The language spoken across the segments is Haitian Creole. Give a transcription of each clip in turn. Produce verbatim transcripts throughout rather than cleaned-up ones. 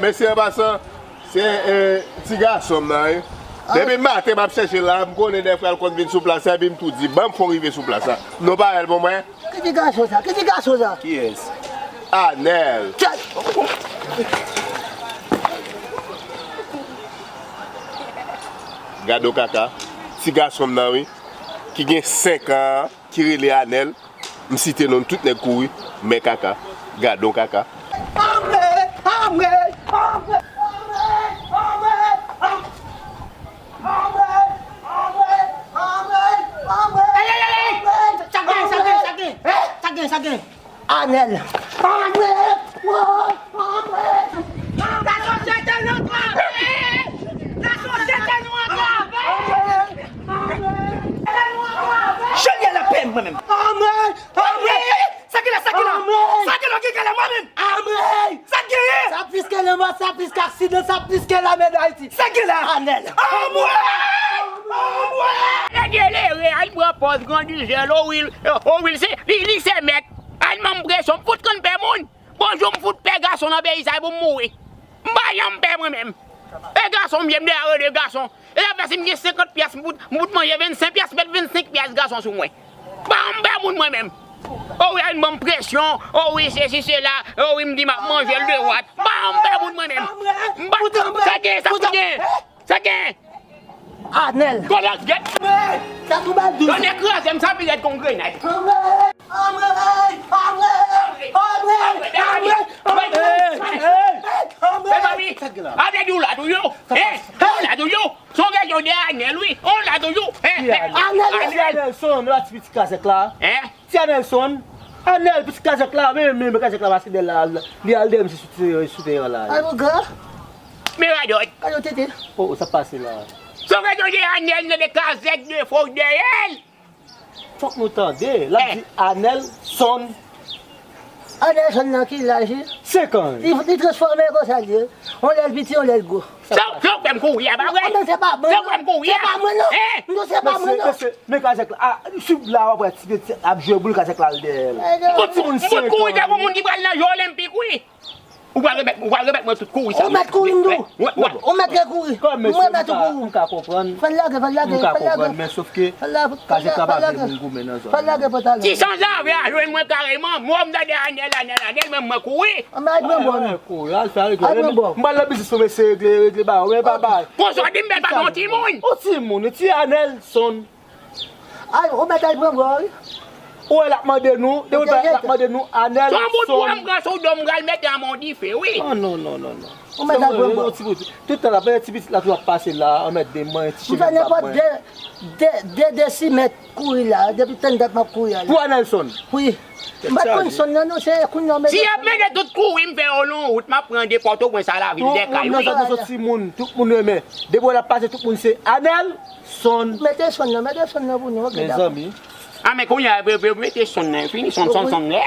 Mesye, an pasan, se, eh, ti gason m nan, wi. Depi maten m ap chèche l la, m konnen dèfwa l konn vin sou plas la, epi m tou di, ban m fè w rive sou plas la. Non pa rèl pou mwen. Ki ti gason sa? Ki ti gason sa? Kiyès? Anèl. Gade w kaka. Ti gason m nan, wi. Ki gen senk an, ki rele Anèl. M site non tout nèg kouri. Men kaka. Gade w kaka. Anmwey! Anmwey! Anmwey! Anmwey! Anmwey! Anmwey! Anmwey! Ey, ey, ey, ey! Sa gen, sa gen, sa gen! Sa gen, sa gen! Anèl! Anmwey! Woy! Anmwey! Lasosyete nou antrave! Lasosyete nou antrave! Anmwey! Anmwey! Jan gen lapè mwen menm! Anmwey! Anmwey! Sa ki la, sa ki la? Anmwey! Sa ki la, ki kale mwen menm? Anmwey! Sa ki ye? Sa plis ke lanmò, sa plis ke aksidan, sa plis ke lame Dayiti. Sa ki la? Anèl. Anmwey! Anmwey! Nèg delere, al pran pòz grandizè, o wi, o wi, se, li, li se mèt. Al ban m presyon, m fout konn pè moun. Bonjou, m fout pè gason nan peyi sa, e pou m mouri. M pa janm pè mwen menm. E gason m ye, m deja rele gason. E apre si m gen senkant pyès, m fout, m fout manje vennsenk pyès, m met vennsenk pyès gason sou mwen. Pa m pè moun mwen menm. O wi, al ban m presyon. O wi, sesi, sela. O wi, m di m ap manje l de wat. Pa m pè moun mwen menm. M pa, sa gen, sa gen. Sa gen. Anèl. Kòlòs gèt. Sa tou bal dous. Yo dekraze m sa pi rèd kon grenad. Anmwey! Anmwey! Anmwey! Anmwey! Anmwey! Anmwey! Anmwey! Anmwey! Sa k gen la? Avle di w la toujou. Hein? Ou la toujou. Se yon kesyon de Anèl, wi. Ou la toujou. Hein? Anèl, Anèl. Anèl, se yon ti pitit kazèk la. Hein? Ti Anèlson, Anèl pitit kazèk la, men, men, men kazèk la pase dèyè l la, li al dèyè misye sou te-, sou teren la. Ay, mon gran. Men radòt. Gade yon tete. Oh, oh, sa pase la. Sa vle di Anèl nan de kazèk de fò dèyè l. Fòk nou tande, l ap di Anèlson. Anèlson nan ki laj li? Senk an. Li, li transfòme konsa l ye. On lè l piti, on lè l gwo. Sa, sa w fè m kouri a, pa vre? Sa w fè m kouri a? Se pa mwen, non. Hein? Non, se pa mwen, non. Mesye, mesye, men kazèk la. Ah, swiv la, w ap wè ti pitit ap jwe boul, kazèk la al dèyè l. Bon, timoun, m fout kouri tankou moun ki pral nan je olenpik, wi. Ou pral remèt, ou pral remèt mwen tout kouri sa. Ou mèt kouri, m di w. Ou mèt kouri. M remèt ou kouri. M ka konprann. Fè l lage, fè l lage, fè l lage. M ka konprann, men sof ke kazèk la pa vle moun goumen nan zòn nan. Fè l lage pantalon. Ti sanzave a jwenn mwen kareman. Mwen, m tande Anèl, Anèl, Anèl, men mwen kouri. Ann al pran bò nou. Kouri, al fè regle. Al pran bò. M pral nan biznis pou mesye regle, regle ba yo, men pa bay. Konsa w di m bèl pa yon timoun. Yon timoun, yon ti Anèlson. Ay, ou mèt al pran bò, wi. Ou wè l ap mande nou, depi l ap mande nou, Anèlson. Son bout bwa m pran sou do m, m pral mete anba yon dife, wi. Oh, non, non, non, non. Ou mèt al pran bò. Tout tan la, men ti pitit la tou ap pase la, anmède mwen, ti cheve m ap mwen. M fè nenpòt de, de, de desimèt. Kouri la, depi tann dat m ap kouri a la. Pou Anèlson? Wi. M pa t konn sonn nan non, se kounye a m mete. Si y ap mennen tout kouri m fè yo lon wout, m ap pran de Pòtoprens a lavil Dèkal, wi. Tout moun nan zòn nan se timoun, tout moun renmen. Depi w ap pase, tout moun se Anèlson. Mete sonn nan, mete sonn nan pou nou, ok, dakò. Mezanmi. A, men kounye a, yo, yo mete sonn nan, fini sonn, sonn, sonn nan.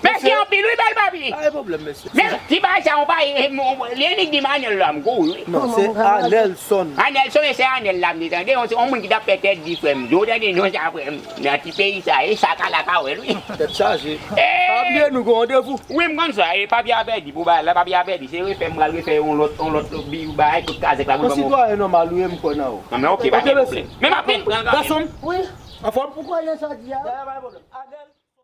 Mèsi anpil, wi, bèl papi. Pa gen pwoblèm, mesye. Men, ti bagay sa, yon bagay, li annik di m Anèl la, m kouri, wi. Non, se Anèlson. Anèlson, e se Anèl la, m di, tande, yon, yon moun ki t ap fè tèt di, frè m. Di w tande non sa, frè m. Nan ti peyi sa, e sa ka la ka wè l, wi. Tèt chaje. Pa bliye nou gen randevou. Wi, m konn sa, e papye a pèdi, pou bagay la, papye a pèdi. Se refè, m pral refè yon lòt, yon lòt bi, bagay, tout kazèk la, mwen. Yon sitwayen nòmal ou ye, m kwè nan ou. Non, men ok, pa gen pwoblèm. Men m ap vin pran kanmenm. Gason m. Wi. Anfòm? Ou kwè nan sa w di a? Pa gen pwoblèm.